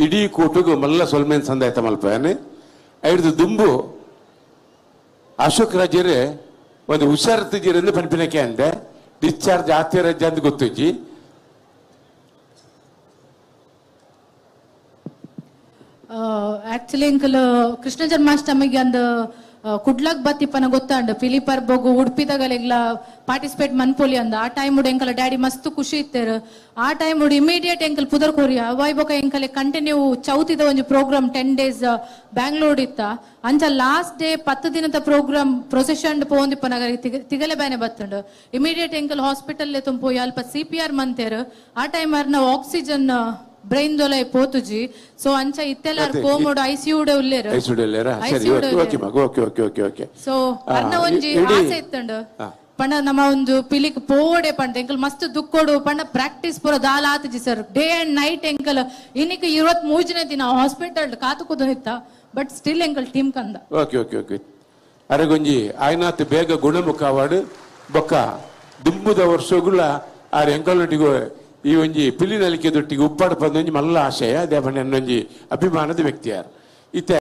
ಇಡೀ ಕೂಟಗು ಮಲ್ಲ ಸೊಲ್ಮೆನ್ ಸಂದಾಯ್ತ ಮಲ್ಪನೆ ಐಡ್ದು ದುಂಬು ಅಶೋಕ್ ರಾಜರೇ ಒಂದು ಹುಷಾರ್ತಿಜಿರಂದು ಪನ್ಪಿನಕ್ಕೆ ಅಂದೆ ಡಿಸ್ಚಾರ್ಜ್ ಆತೆ ರಜೆ ಅಂತ ಗೊತ್ತಿಜ್ಜಿ. ಆಕ್ಚುಲಿ ಎಂಕಲ್ ಕೃಷ್ಣ ಜನ್ಮಾಷ್ಟಮಿಗೆ ಅಂದ್ ಕುಡ್ಲಕ್ ಬತ್ತಿಪ್ಪನ ಗೊತ್ತಾಂಡ್ ಫಿಲಿಪರ್ ಬೋಗು ಉಡುಪಿದಗಲೆಗ್ಲ ಪಾರ್ಟಿಸಿಪೇಟ್ ಮನ್ಪೊಲಿ ಅಂದ ಆ ಟೈಮ್ ಎಂಕಲ ಡ್ಯಾಡಿ ಮಸ್ತ್ ಖುಷಿ ಇತ್ತೇರು. ಆ ಟೈಮ್ ಇಮಿಡಿಯೇಟ್ ಎಂಕಲ್ ಪುದರ್ ಕೊರಿಯ ಅವಾಯ್ ಬೊಕ ಎಂಕಲೆ ಕಂಟಿನ್ಯೂ ಚೌತಿದ ಒಂಜಿ ಪ್ರೋಗ್ರಾಮ್ 10 ಡೇಸ್ ಬ್ಯಾಂಗ್ಳೂರ್ ಇತ್ತ. ಅಂಚ ಲಾಸ್ಟ್ ಡೇ 10 ದಿನದ ಪ್ರೋಗ್ರಾಮ್ ಪ್ರೊಸೆಷನ್ ಪೋಂದಿಪ್ಪನಗ ತಿಗಲೆ ಬೇನೆ ಬತ್ತಂಡು ಇಮಿಡಿಯೇಟ್ ಎಂಕಲ್ ಹಾಸ್ಪಿಟಲ್ ತುಂಪೋಯಿ ಅಲ್ಪ CPR ಮಂತೇರು. ಆ ಟೈಮ್ ಅರ್ನ ಆಕ್ಸಿಜನ್ ಬ್ರೈನ್ ದೊಲೆ ಪೋತುಜಿ. ಸೊ ಅಂಚ ಇತ್ತೆಲ್ಲ ಕೋಮೋಡು ಐಸಿಯು ಉಲ್ಲೇರು. ಸರಿ, okay okay okay okay okay. So ಅರ್ನ ಒಂಜಿ ಆಸೆ ಇತ್ತಂಡು ಪಂಡ ನಮ್ಮ ಒಂದು ಪಿಲಿಕ್ ಪೋಡೆ ಪಂಡ ಎಂಕಲ್ ಮಸ್ತ್ ದುಕ್ಕೋಡು ಪಂಡ ಪ್ರಾಕ್ಟೀಸ್ ಪೂರ ದಾಲ ಆತುಜಿ ಸರ್. ಡೇ ಅಂಡ್ ನೈಟ್ ಎಂಕಲ್ ಇನ್ನಿಕ್ 23ನೇ ದಿನ ಹಾಸ್ಪಿಟಲ್ ಕಾತು ಕೂದನಿತ್ತ, ಬಟ್ ಸ್ಟಿಲ್ ಎಂಕಲ್ ಟೀಮ್ ಕಂದ. ಓಕೆ ಓಕೆ ಓಕೆ ಅರೆಗೊಂಜಿ ಆಯ್ನಾತ್ ಬೇಗ ಗುಣಮುಖ ಅವಾರ್ಡ್ ಬೊಕ್ಕ ದುಂಬುದ ವರ್ಷಗುಳ ಆರ್ ಎಂಕಲ್ನೊಟ್ಟಿಗೆ ಈ ಒಂಜಿ ಪಿಲಿ ನಲಿಕೆ ದೊಟ್ಟಿಗೆ ಉಪ್ಪಾಡ ಪಂದೊಂಜಿ ಮಲ್ಲ ಆಶಯ ದೇವಣ್ಣೊಂಜಿ ಅಭಿಮಾನದ ವ್ಯಕ್ತಿಯಾರು ಇತ್ತೆ.